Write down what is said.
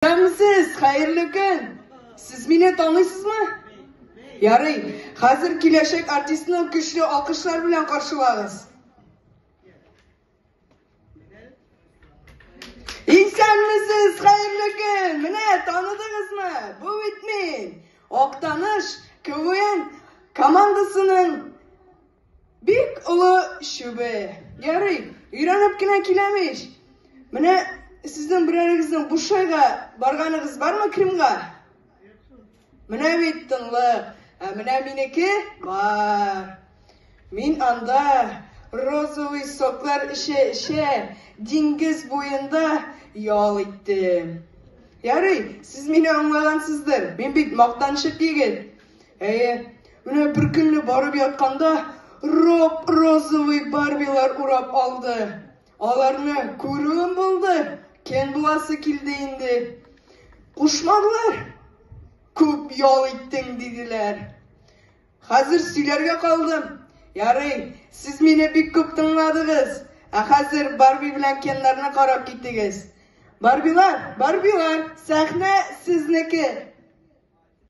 Исәнмесез, хәерле көн! Сез мине таныйсызмы? Ярый, хәзер киләчәк артистны көчле алкышлар белән каршылагыз. Исәнмесез, хәерле көн! Менә таныдыгызмы? Бу бит мин, Актаныш КВН командасының Бик олы чүбе. Ярый, өйрәнеп кенә киләм ич. Менә сезнең берәрегезнең Бушайга барганыгыз бармы Крымга? Менә бит тынлык. Ә менә минеке бар. Мин анда розовый соклар эчә-эчә диңгез буенда ял иттем. Ярый, сез мине аңлагансыздыр. Мин бит мактанчык егет. Әйе, менә бер көнне барып ятканда роп-розовый барбилар урап алды. Аларны күрүем булды, Кен буласы килде инде. Кушмадылар. Күп ял иттең, диделәр. Хәзер сөйләргә калдым. Ярый, сез мине бик күп тыңладыгыз. Ә хәзер Барби белән Кеннарны карап китегез. Барбилар, Барбилар, сәхнә сезнеке.